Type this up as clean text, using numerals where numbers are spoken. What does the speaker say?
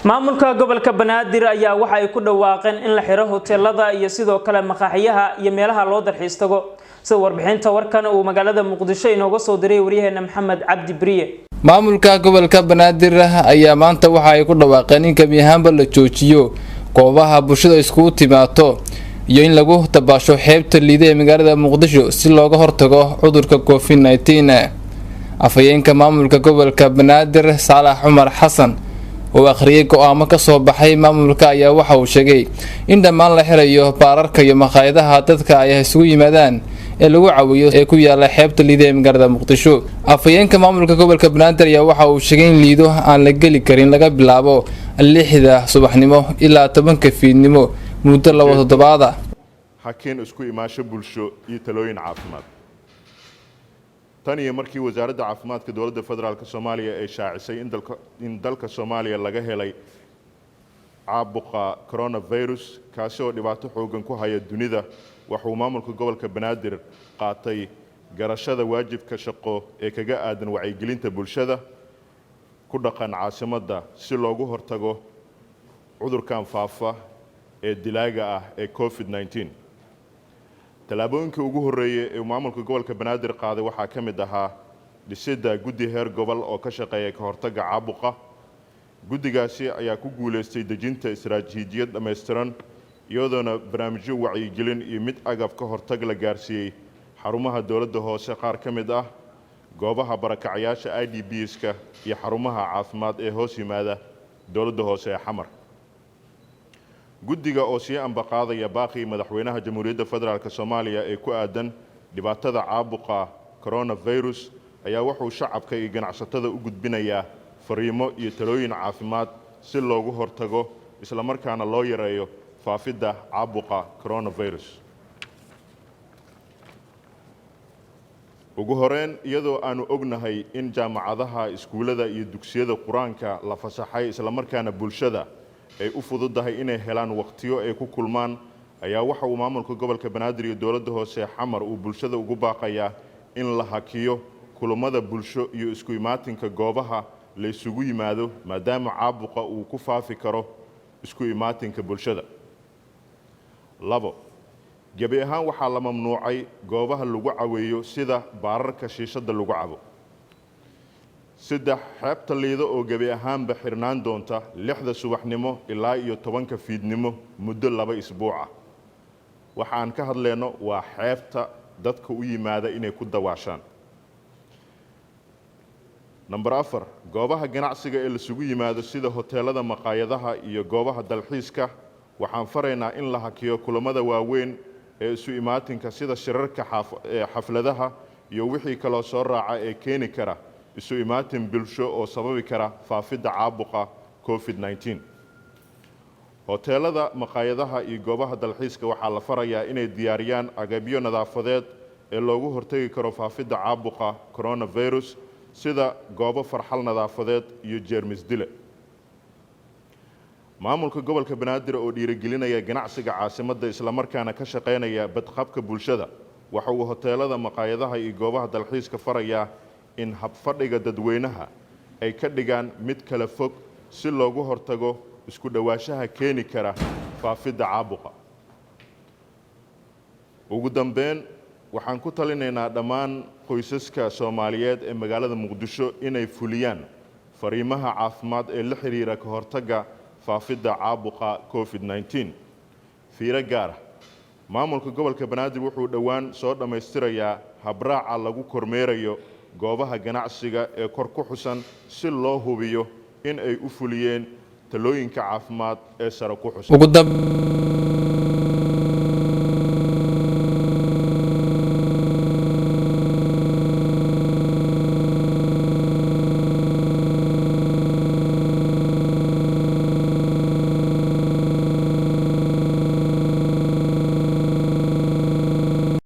Maamulka gobolka Banaadir ayaa waxa ay ku dhawaaqeen in la xiro hoteelada iyo sidoo kale maqaaxiyaha iyo meelaha loo dalxiis tago, sida warbixinta warkan uu magaalada Muqdisho inooga soo diray waryaheena Maxamed Cabdi Beriye. Maamulka gobolka Banaadir ayaa maanta waxa ay ku dhawaaqeen in gebi ahaanba la joojiyo goobaha bulshada iskugu timaado iyo in lagu dabaasho xeebta Liida ee magaalada Muqdisho si looga hortago cudurka COVID-19. Afhayeenka maamulka gobolka Banaadir, Saalax Cumar Xasan, oo akhriyay go'aamo kasoo baxay maamulka, ayaa waxa uu sheegay in dhammaan la xirayo baararka iyo makhaayadaha dadka ay isugu yimaadaan ee lagu cawiyo ee ku yaala xeebta Liido ee magaalada Muqdisho. Afhayeenka maamulka gobolka Banaadir ayaa waxa uu sheegay in Liido aan la geli karin laga bilaabo 6da subaxnimo ilaa 10ka fiidnimo muddo 2 toddobaada. Hakin isku imaansho bulsho iyo talooyin caafimaad. Tan iyo markii Wasaaradda Caafimaadka Dowladda Federaalka Soomaaliya ay shaacisay in dalka Soomaaliya laga helay caabuqa coronavirus, kaasi oo dhibaato xooggan ku haya dunida, waxuu maamulka gobolka Banaadir qaatay garashada waajibka shaqo ee kaga aadan wacyigelinta bulshada ku dhaqan caasimadda si loogu hortago cudurkan faafa ee dilaaga ah ee COVID-19. Tallaabooyinkii ugu horreeyey ee maamulka gobolka Banaadir qaaday waxaa ka mid ahaa dhisidda guddi heer gobol oo ka shaqeeya ka hortagga caabuqa. Guddigaasi ayaa ku guulaystay dejinta istaraatiijiyad dhammaystiran, iyadoona barnaamijyo wacyigelin iyo mid agab ka hortag la gaarsiiyey xarumaha dowladda hoose, qaar ka mid ah goobaha barakacayaasha IDPs-ka iyo xarumaha caafimaad ee hoos yimaada dowladda hoose ee Xamar. Guddiga oo sii ambaqaadaya baaqii Madaxweynaha Jamhuuriyadda Federaalka Soomaaliya ee ku aadan dhibaatada caabuqa coronavirus ayaa wuxuu shacabka iyo ganacsatada u gudbinayaa fariimo iyo talooyin caafimaad si loogu hortago islamarkaana loo yareeyo faafidda caabuqa coronavirus. Ugu horeyn, iyadoo aanu ognahay in jaamacadaha, iskuullada iyo dugsiyada Qur-aanka la fasaxay, islamarkaana bulshada ay u fududahay inay helaan waqtiyo ay ku kulmaan, ayaa waxa uu maamulka gobolka Banaadir iyo dowladda hoose Xamar uu bulshada ugu baaqayaa in la hakiyo kulammada bulsho iyo isku imaatinka goobaha la isugu yimaado, maadaama caabuqa uu ku faafi karo isku imaatinka bulshada. Labo, gebi ahaan waxaa la mamnuucay goobaha lagu caweeyo sida baararka shiishadda lagu cabo. Saddex, xeebta Liido oo gebi ahaanba xirnaan doonta 6da subaxnimo ilaa iyo 10ka fiidnimo muddo 2 isbuuca. Waxa aan ka hadlayno waa xeebta dadka u yimaada inay ku dawaashaan. Number 4, goobaha ganacsiga ee laisugu yimaado sida hoteelada, maqaayadaha iyo goobaha dalxiiska, waxaan faraynaa in la hakiyo kulammada waaweyn ee isu imaatinka sida shirarka, xafladaha iyo wixii kaloo soo raaca ee keeni kara isu imaatin bulsho oo sababi kara faafidda caabuqa COVID-19. Hoteelada, maqaayadaha iyo goobaha dalxiiska waxaa la farayaa inay diyaariyaan agabyo nadaafadeed ee loogu hortegi karo faafidda caabuqa coronavirus, sida goobo farxal nadaafadeed iyo jeermis dile. Maamulka gobolka Banaadir oo dhiirigelinaya ganacsiga caasimadda islamarkaana ka shaqaynaya badqabka bulshada, waxa uu hoteelada, maqaayadaha iyo goobaha dalxiiska farayaa in habfadhiga dadweynaha ay ka dhigaan mid kala fog si loogu hortago isku dhowaanshaha keeni kara faafidda caabuqa. Ugu dambeyn, waxaan ku talinaynaa dhammaan qoysaska Soomaaliyeed ee magaalada Muqdisho inay fuliyaan fariimaha caafimaad ee la xiriira ka hortagga faafidda caabuqa COVID-19. Fiiro gaara: maamulka gobolka Banaadir wuxuu dhowaan soo dhammaystirayaa habraaca lagu kormeerayo goobaha ganacsiga ee kor ku xusan si loo hubiyo in ay u fuliyeen talooyinka caafimaad ee sare ku xusan. Ugu dambeyn.